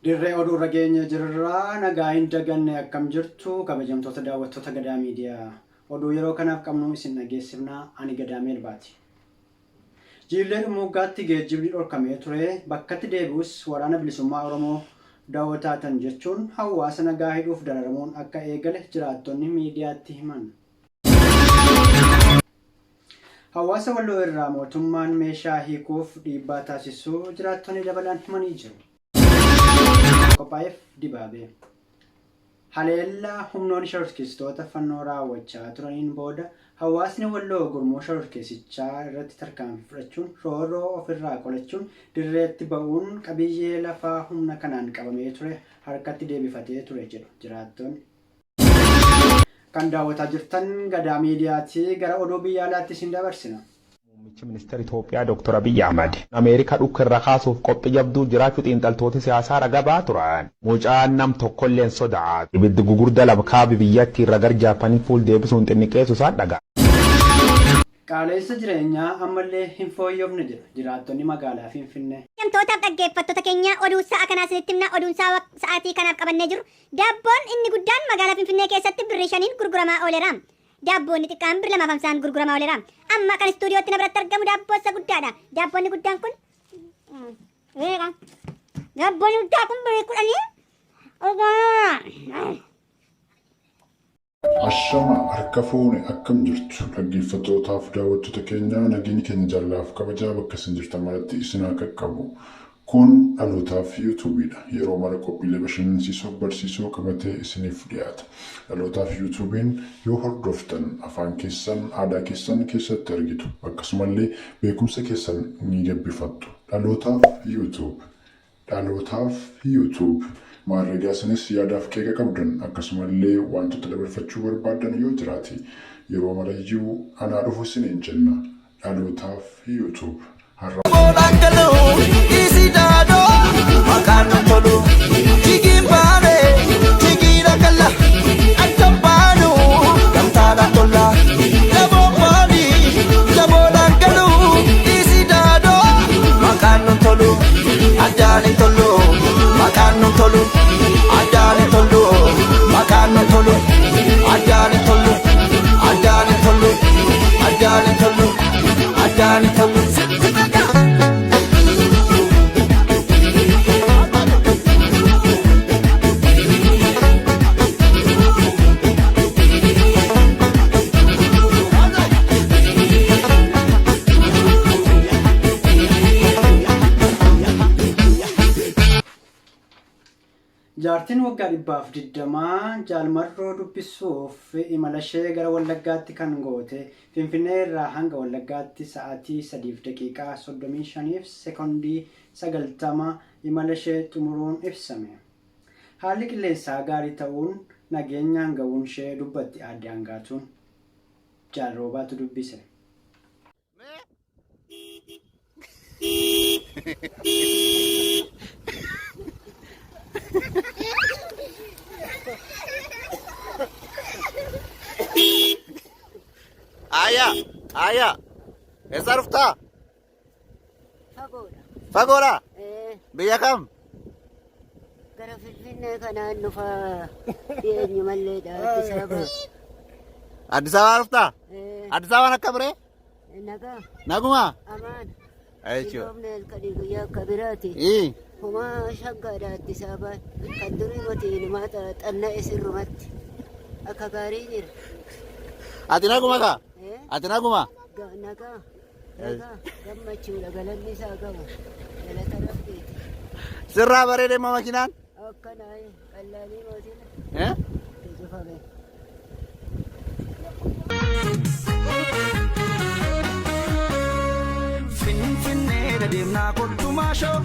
Dirree oduu irra geenye jirra. Nagaa hin daganne akkam jirtu kabajamtoota daawwattoota Gadaa Miidiyaa. Oduu yeroo kanaaf qabnu isin dhageessifna. Ani Gadaa Meelbaati. Jiillee Dhummuuggaatti geejjibni dhorkamee ture bakkatti deebi'us Waraana Bilisummaa Oromoo dawoo taatan jechuun hawaasa nagaa hidhuuf dararamuun akka eegale jiraattonni miidiyaatti himan. Hawaasa Walloo irraa mootummaan meeshaa hiikuuf dhiibbaa taasisuu jiraattonni dabalaan himanii jiru. Qophaa'eef dibaabee. Haleellaa humnoonni shororkeessitoota fannoo raawwachaa turaniin booda hawaasni Walloo gurmuu shororkeessichaa irratti tarkaanfii fudhachuun roorroo ofirraa qolachuun dirreetti ba'uun qabiyyee lafaa humna kanaan qabamee ture harkatti deebifatee ture jedhu jiraattonni. Kan daawwataa jirtan Gadaa Miidiyaati. Gara oduu biyya alaatti isin dabarsina. Muummichi Ministeera Itoophiyaa Dr. Abiy Ahmad Ameerika dhukka irra kaasuuf qophii jabduu jiraachuu xiinxaltooti siyaasaa raga ba'aa turan. Mucaan nam tokkollee hin sodaatu. Ibiddi gugurda lama kaabi biyyattii irra gar Jaappanii fuul deebisuun xinniqqeessu isaan dhaga'ame. Qaala'insa jireenyaa ammallee hin fooyyofne jedhu jiraattonni magaalaa Finfinnee. Kabajamtootaaf dhaggeeffattoota keenya oduu sa'a kanaa isinitti himna oduun sa'aatii kanaaf qabannee jirru Daabboon inni guddaan magaalaa Finfinnee keessatti birrii shaniin gurguramaa ooleera. Daabboo inni xiqqaan birri lamaaf hamsaan gurguramaa ooleera. Amma kan istuudiyootti na biratti argamu daabboo isa guddaadha. Daabboon inni guddaan kun meeqa? Daabboon guddaa kun birrii kudhanii. Ashama harka fuune akkam jirtu dhaggeeffattootaaf daawwattoota keenya nageenyi keenya jaalalaaf kabajaa bakka isin jirtan maratti isin haa qaqqabu. Kun dhalootaaf yuutuubiidha. Yeroo mara qophiilee bashannansiisoo barsiisoo qabatee isiniif dhiyaata. Dhalootaaf yuutuubiin yoo hordoftan afaan keessan aadaa keessan keessatti argitu. Akkasumallee beekumsa keessan ni gabbifattu. Dhalootaaf YouTube. Dhalootaaf YouTube. Maarree egaa isinis yaadaaf qeeqa qabdan akkasumallee waantota dabarfachuu barbaaddan yoo jiraate yeroo marayyuu anaa dhufu isiniin jenna. Dhalootaaf YouTube. Har'a. Dhangala'oo dhiisii daadoo maqaan nu tolu jigiin baane jigiidha galla adda baanu gamtaadhaan tolla jaboo baani jaboo dhangala'oo dhiisii daadoo maqaan nu tolu addaan hin tolu maqaan nu tolu addaan hin tolu maqaan nu tolu addaan hin tolu addaan hin tolu addaan hin tolu addaan hin tolu. Jaartiin waggaa 120 Jaal Marroo dubbisuuf imalashee gara Wallaggaatti kan goote Finfinnee irraa hanga Wallaggaatti sa'aatii 3 daqiiqaa 35 fi sekondii 90 imalashee xumuruun ibsame. Haalli qilleensaa gaarii ta'uun nageenyaan ga'uunshee dubbatti Aadde Hangaatuun. Jaal Roobaatu dubbise. Aya, aya. Eessaa dhuftaa? Fagoodha. Fagoodha? Ee, Biyya kam? gara Finfinnee kanaan dhufa dhiyeenyu malleedha Addis Ababa. Addis Ababaa dhuftaa? Ee, Addis Ababaan akka biree? nagaa Nagumaa? amaan. Jechuudha. Roobni halkanii guyyaa akka biraati. Ii. Homaa shaggaadha Addis Ababaan. Kan durii miti inumaa xanna'e sirrumatti. Akka gaarii jira. Ati naguma kaa? Ee, Ati naguma? nagaa. Nagaa gammachuudha galanni isaa gahu galata rabbiiti. Sirraa bareede immoo makiinaan? Akkanaa qallaalii mootiin Eh? itti cufame. Finfinneedha deemnaa kottu maashoo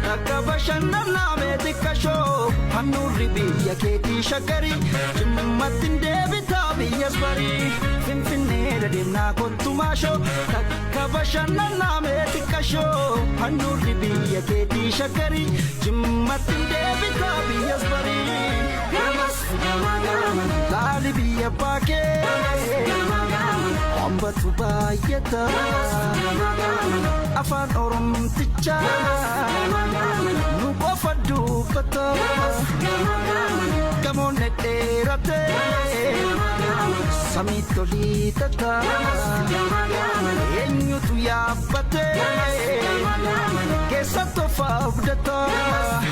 takka bashannanaa mee xiqqashoo handhuurri biyya keetii shaggarii jimmatti hin deebitaa biyyas barii Finfinneedha deemnaa kottu maashoo takka bashannanaa mee xiqqashoo handhuurri biyya keetii shaggarii jimmatti hin deebitaa biyyas barii gamas gama gama laali biyya baakee hambatu baay'ata afaan oromtichaa nu qofa dubbata. Kaatee samii tolii tataa eenyutu yaabbatee keessa tofa abdataa.